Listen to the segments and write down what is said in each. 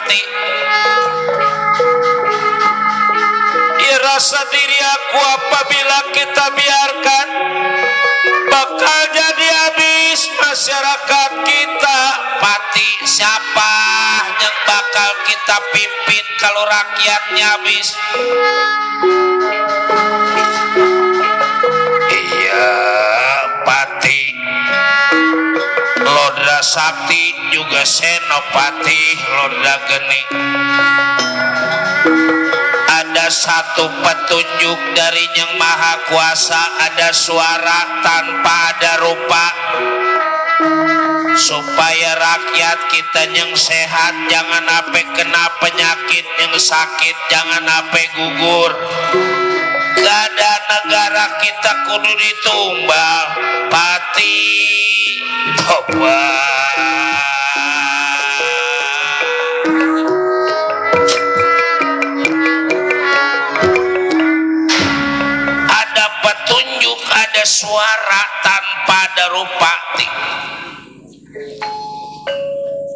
mati. Rasa diri aku apabila kita biarkan bakal jadi habis masyarakat kita. Mati siapa yang bakal kita pimpin kalau rakyatnya habis? Iya, Pati Lodra Sakti juga Senopati Lodra Geni. Ada satu petunjuk dari Yang Maha Kuasa, ada suara tanpa ada rupa, supaya rakyat kita yang sehat jangan sampai kena penyakit, yang sakit jangan sampai gugur. Gak ada negara kita kudu ditumbal. Pati tobat. Ada suara tanpa ada rupa.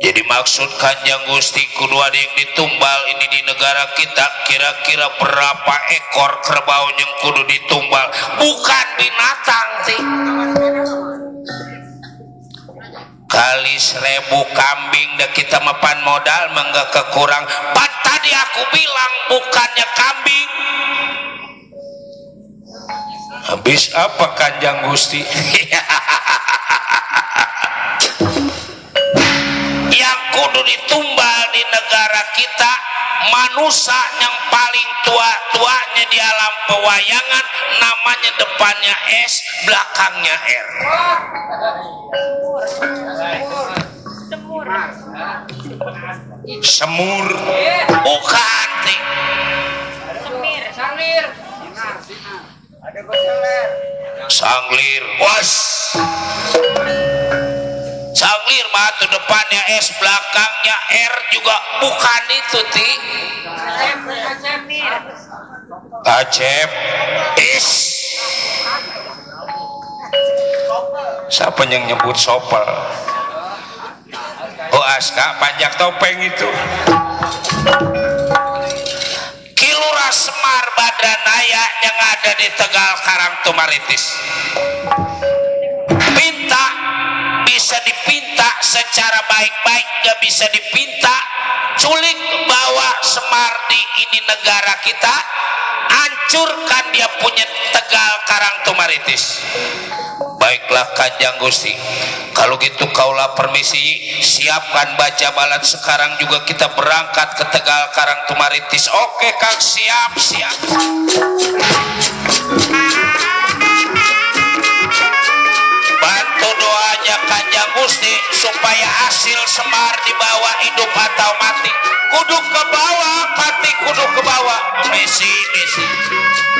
Jadi maksud Kanjeng Gusti kudu ada yang ditumbal ini di negara kita. Kira-kira berapa ekor kerbau yang kudu ditumbal? Bukan binatang sih. Kali 1000 kambing dah kita mapan modal mangga kekurang. Pan tadi aku bilang bukannya kambing. Habis apa Kanjeng Gusti? Yang kudu ditumbal di negara kita manusia yang paling tua-tuanya di alam pewayangan, namanya depannya S, belakangnya R. Semur. Bukan nih. Sanglir. Was. Sanglir batu depannya S, belakangnya R juga bukan itu ti. Acep. Is. Siapa yang nyebut sopel? Oh Aska panjak topeng itu. Kilura Semar Badranaya yang ada di Tegal Karangtumaritis. Pinta bisa dipinta secara baik-baik, gak bisa dipinta culik bawa Semar di ini negara kita, hancurkan dia punya Tegal Karangtumaritis. Baiklah Kanjeng Gusti, kalau gitu kaulah permisi, siapkan baca balat sekarang juga kita berangkat ke Tegal Karangtumaritis. Oke Kang, siap. Bantu doanya Kanjeng Gusti supaya hasil Semar dibawa hidup atau mati. Kudu ke bawah, Pati kudu ke bawah. Misi.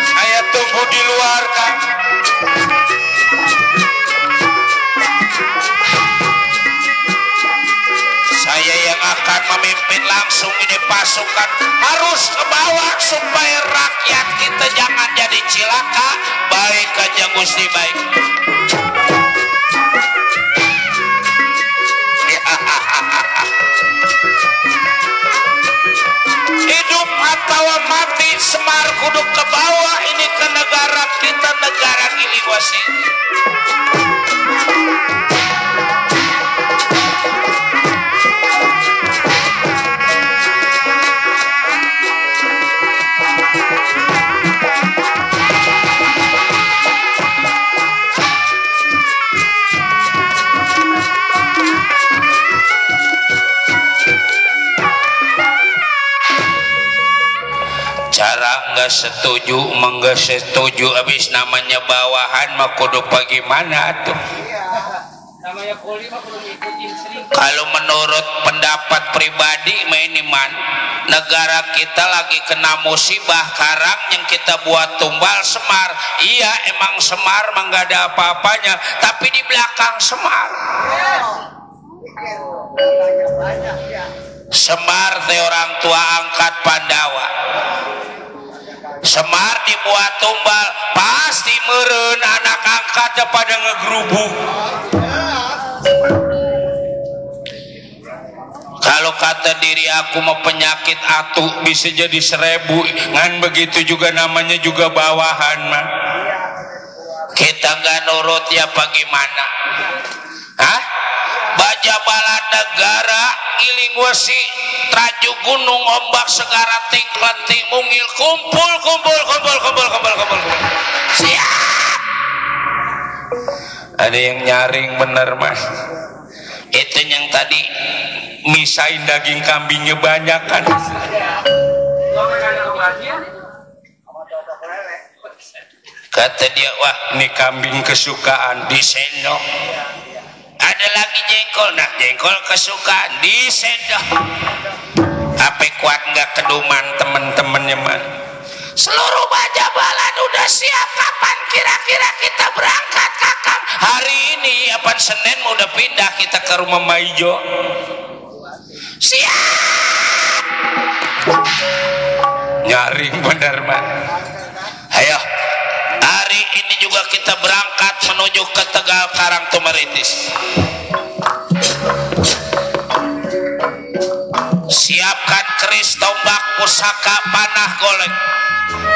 Saya tunggu di luar Kang. Saya yang akan memimpin langsung ini pasukan, harus ke bawah supaya rakyat kita jangan jadi cilaka. Baik Kanjeng Gusti, baik. Hidup atau mati Semar kudu ke bawah ini ke negara kita, negara Giliwasi. Cara nggak setuju, menggak setuju, abis namanya bawahan mah kudu bagaimana tuh? Kalau menurut pendapat pribadi meniman, negara kita lagi kena musibah karang yang kita buat tumbal Semar. Iya emang Semar mah nggak ada apa-apanya, tapi di belakang Semar. Semar teh orang tua angkat Pandawa. Semar dibuat tumbal, pasti meureun anak angkatnya pada ngegerubuk. Kalau kata diri aku mau penyakit atuh bisa jadi 1000, ngan begitu juga namanya juga bawahan mah. Kita nggak nurut ya bagaimana? Hah? Baja bala negara iling wesi traju gunung ombak segara tingklenting mungil kumpul. Siap. Ada yang nyaring bener mas. Itu yang tadi misain daging kambingnya banyak kan. Kata dia, wah ini kambing kesukaan disendok. Ada lagi jengkol, nah jengkol kesukaan disendok. Apa kuat nggak keduman temen-temennya man? Seluruh baja balan udah siap, kapan kira-kira kita berangkat kakak? Hari ini apa Senin mau udah pindah kita ke rumah Maijo. Siap. Nyaring bener man. Ayo. Hari ini juga kita berangkat menuju ke Tegal Karangtumaritis. Siapkan keris, tombak, pusaka, panah, golek.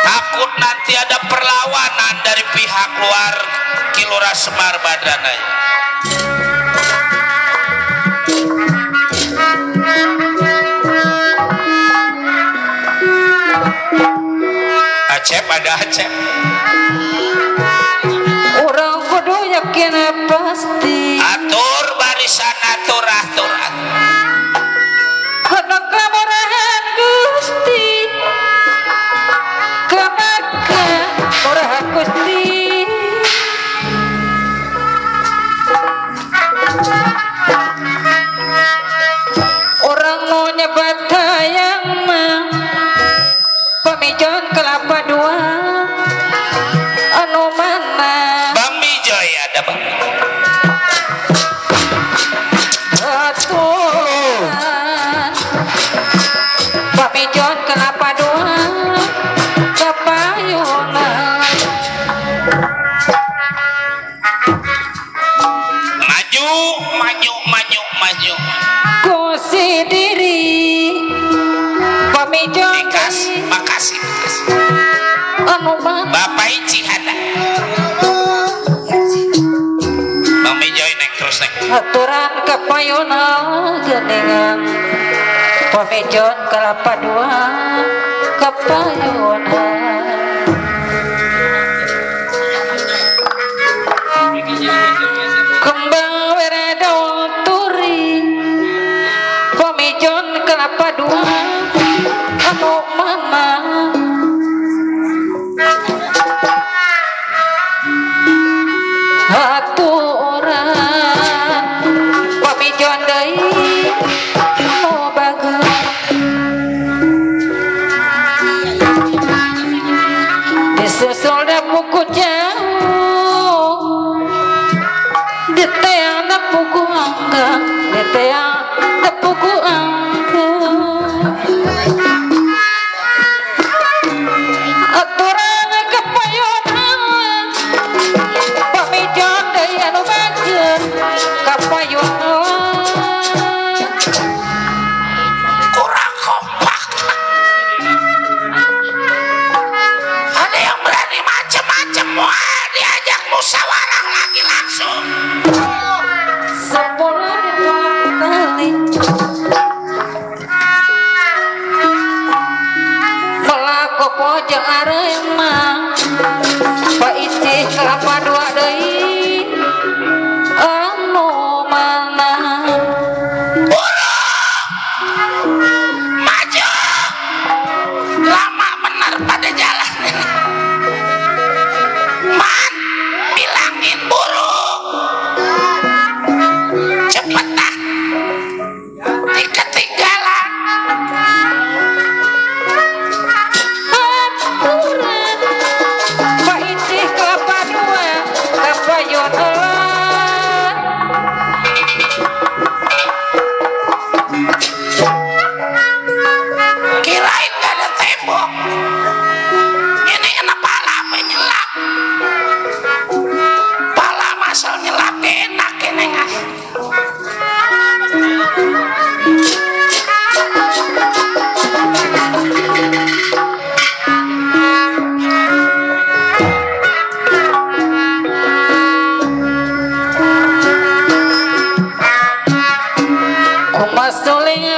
Takut nanti ada perlawanan dari pihak luar Kilura Semar Badranaya. Acep ada Acep. Orang kudu yakin pasti. Atur barisan atur. Hendak lamurahan Gusti. Kemaka murahan Gusti. Orang mau nyebat hayang mah pamijon kelapa dua anu mana Bang Mijoy ada bang. aturan pamijon kelapa dua kepayunan Maju kusi diri pamijon makasih anu mana Bapak Ici ada Bang Mijoy naik terus naik. aturan kepayunan geningan pamijon kelapa dua kepayunan kembang weredau turi pamijon kelapa dua anu mana aturan pamijon deui anu bagus disusul da buku jauh diteang da buku angka diteang da buku angka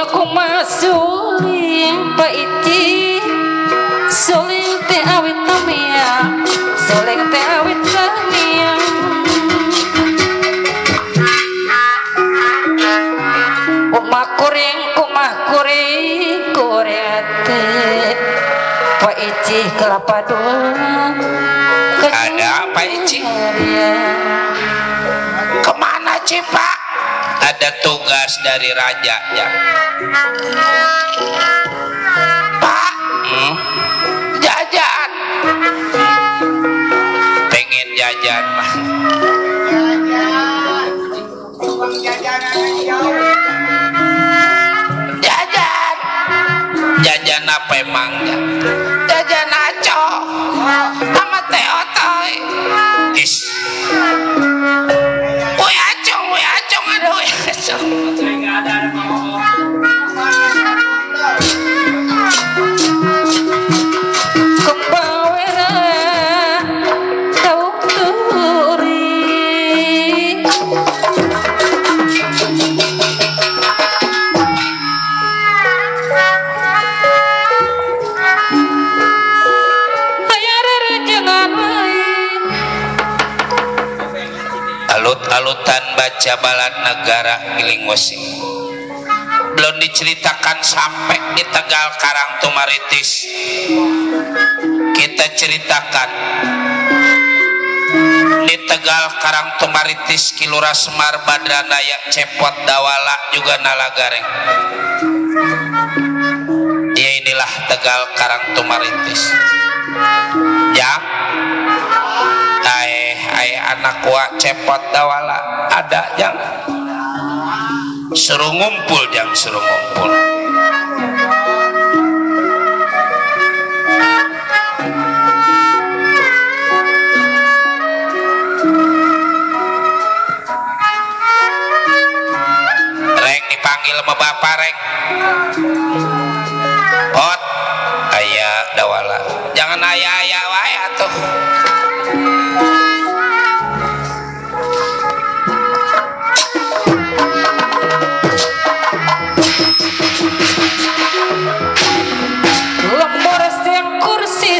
Kumasuling Pak Iti suling teh awit tamia suling teh awit tamia kumah kuring kurete Pak Iti kelapa dua ada Pak Ici kemana Cipa ada tugas dari raja ya Pak jajan pengen jajan mah jajan apa emangnya jajan aco sama teh otoy is woi acong ada woi acong kembawera tau turi alut-alutan baca balad negara giling wesi belum diceritakan sampai di Tegal Karang Tumaritis kita ceritakan di Tegal Karang Tumaritis Kilura Semar Badranaya Cepot Dawala juga Nalagareng ya inilah Tegal Karang Tumaritis ya anak wa Cepot Dawala ada yang suruh ngumpul reng dipanggil sama bapak reng Pot ayah Dawala jangan ayah wae atuh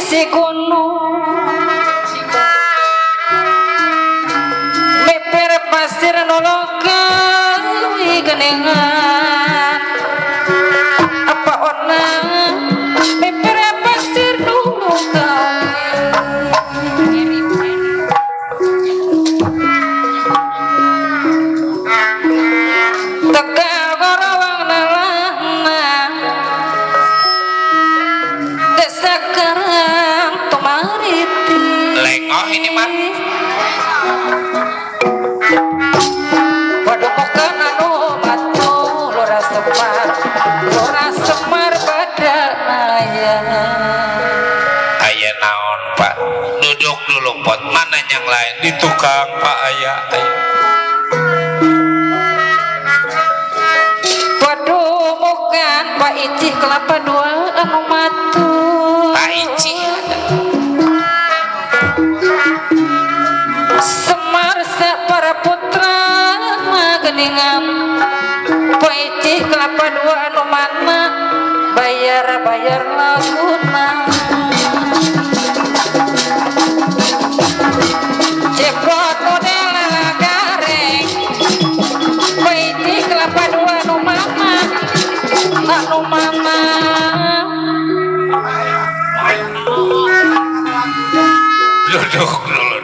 si gunung meper pasir nolokan genengan apa onang meper pasir nolokan Tegal gorawang nalana desa Karang Tumaritis lengoh ini mah padepokan anu batu Lora Semar Badranaya aya naon Pak duduk dulu Pot mana yang lain di tukang Pak aya padumukan Pak Icih kelapa dua anu matu Pak Ici Semar para putra geningan Pak Icih kelapa dua anu mana bayar laguna Cepot model Nalagareng Pak Icih kelapa dua anu mana duduk dulu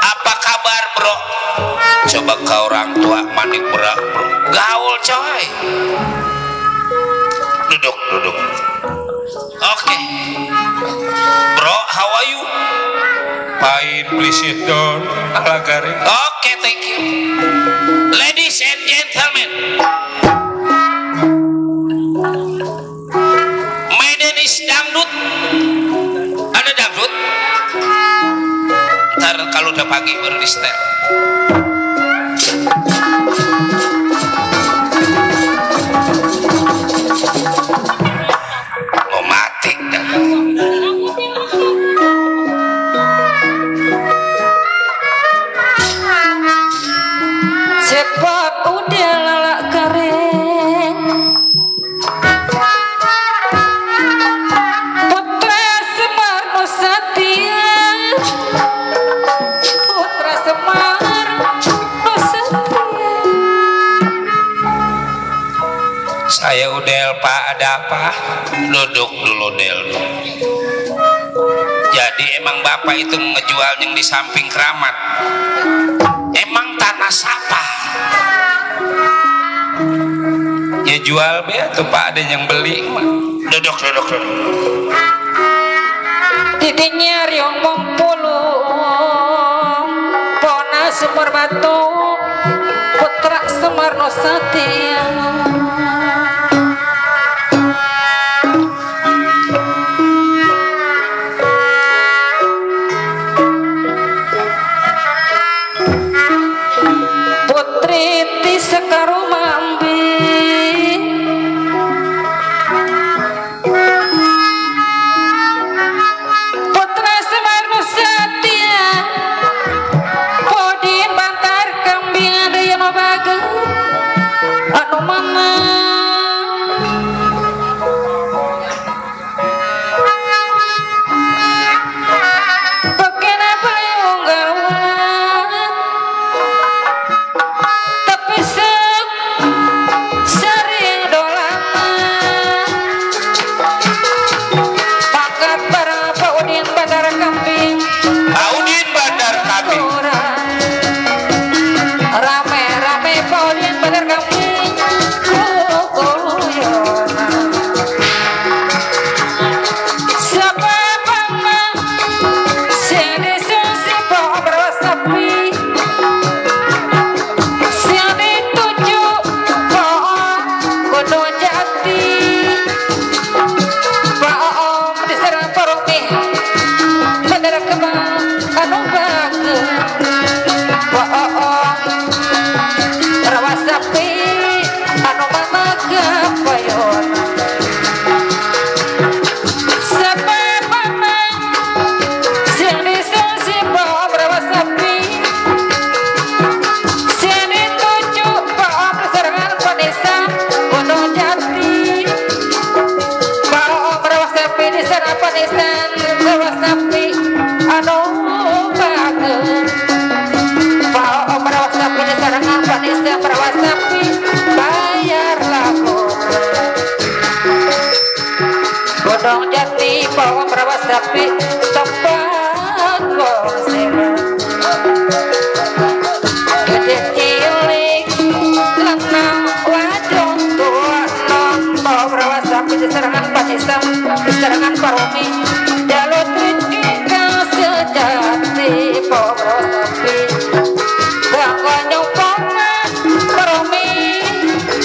apa kabar bro coba ke orang tua manik berak bro gaul coy duduk oke. Bro how are you fine please sit down Nalagareng oke thank you ladies and gentlemen Medan is dangdut ada dangdut ntar kalau udah pagi baru di setel Saya Udel Pak, ada apa? Duduk dulu Del. Jadi emang Bapak itu ngejual yang di samping keramat. Emang tanah siapa? Ya jual be tuh Pak, ada yang beli. Duduk. Didinya riong Mumpulung Pona Sumber Batu Putra Semarno Satya Putri Ti Sekarumambi Bodong Jati Bawa Berawas Tapi tempat konsela Gede cilik lenang wajong tua non Bawa Berawas Tapi diserangan Panisam diserangan Paromi Jalur Trika sejati Bawa Berawas Tapi Bangga nyukongan Paromi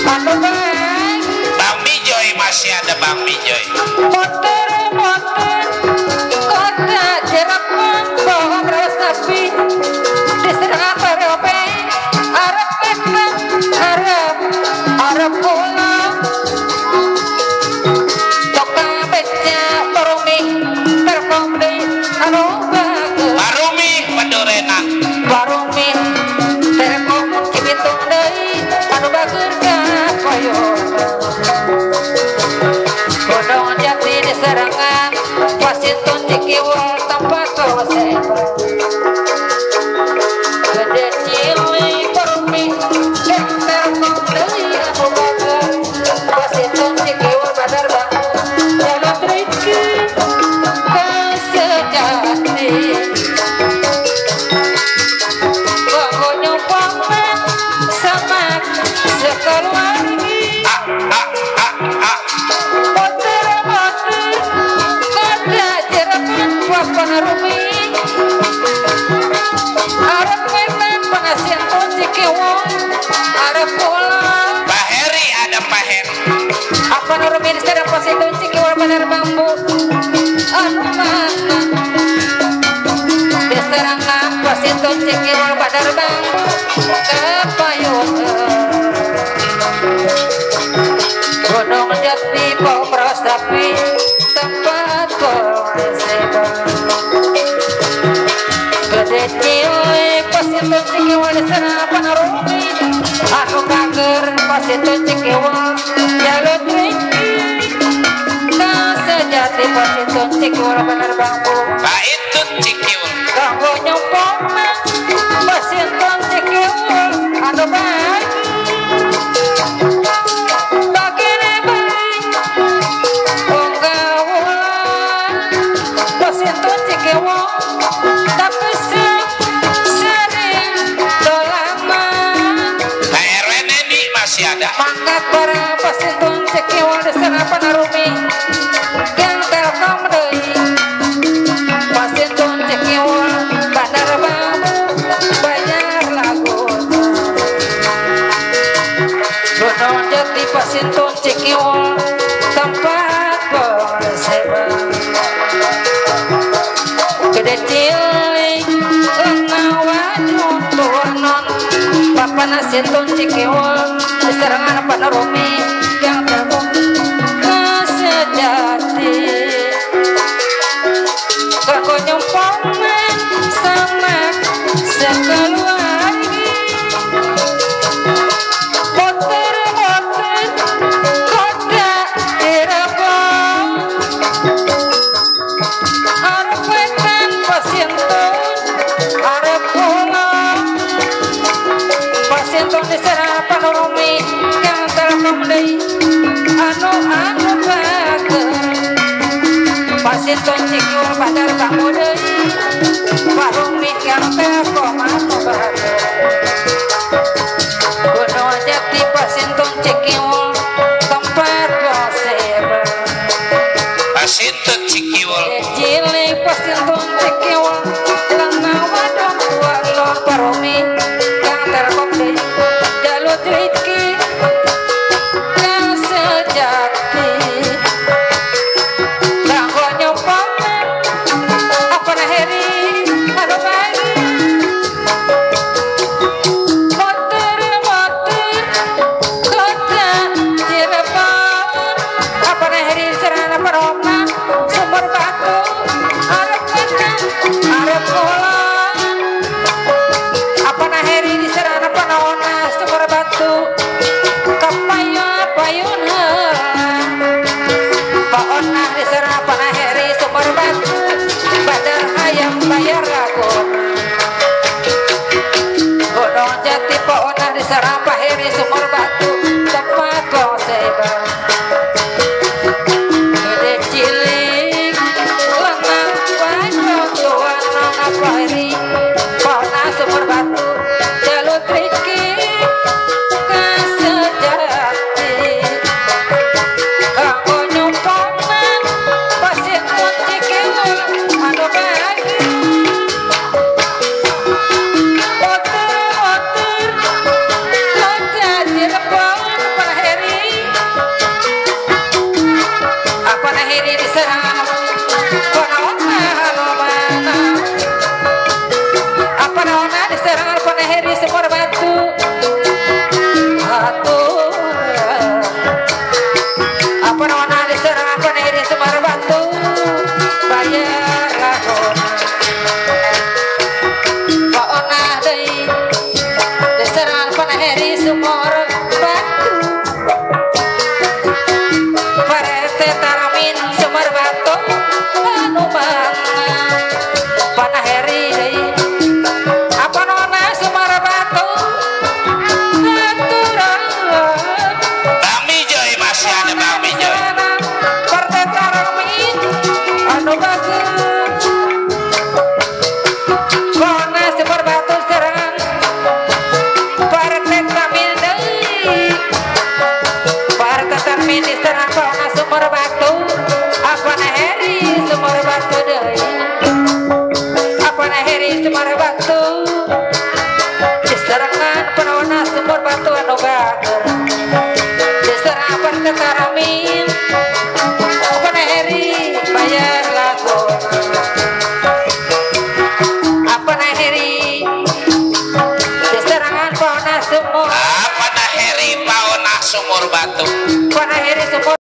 Anu baik Bang Mijoy masih ada Bang Mijoy. Motor kota jerapan bawa beras sapi diserang perope Arab petang Arab pulang toka beca Barumi terkomdi anu bagus Barumi Padorenan Barumi terkom cibitung deui anu bagus kakoyona Bodong Jati diserangan Wasitun Cikiwal tempat koseba Gede cilik Barumi terkom deui anu bagus Wasitun Cikiwal Badar Bangun Jalan Riki Kasejati Gonggo nyumpangna sama sekeluargi Pengarumi Arab memang pengasihan kunci kewong Arab pulang Pak Heri ada Pak Heri. apa narumi di sedang pasti kunci kewong benar bambu anu mana di serangan pasti kunci kewong benar bambu kepayun Bodong Jati Bawa Beras Tapi tempat konseba Gede cilik pasitun Cikiwal disana Panarumi anu kager pasitun Cikiwal jalur Riki Kasejati pasitun Cikiwal bener bambu Pak Itut Cikiwal kanggo nyompongna pasitun Cikiwal anu baik bagini pasintun cekiwal desana panarumi yang telkom deui pasintun cekiwal bandar bambu bayar lagu gunung jati pasintun cekiwal tempat bersebang gede cilik lenawajun tuanon papana sintun cekiwal serangan panarumi yang terbuka sejati kau nyumpongmen sama sekeluarga motor-motor koda direbong arep wetan pasintun arep pulang pasintun diserang panarumi yang telkom deui anu bager pasintun cikiwal bandar bambu deui parumi yang telkom anu bager gunung jati pasintun cikiwal tempat bersebang pasintun cikiwal cilik pasintun cikiwal lengawadon tualon parumi yang telkom deui jalur rezeki yang sejati kanggo nyumpongna apa heri anu bagi motor-motor kota Cirebon apa heri serana paromna sumber batu arep wetan arep pulang apa heri di serana panaona sumber batu kapayun paona di serana panaheri sumber batu badar hayam bayar lagu gunung jati paona di serana paheri sumber batu tempat kau sebang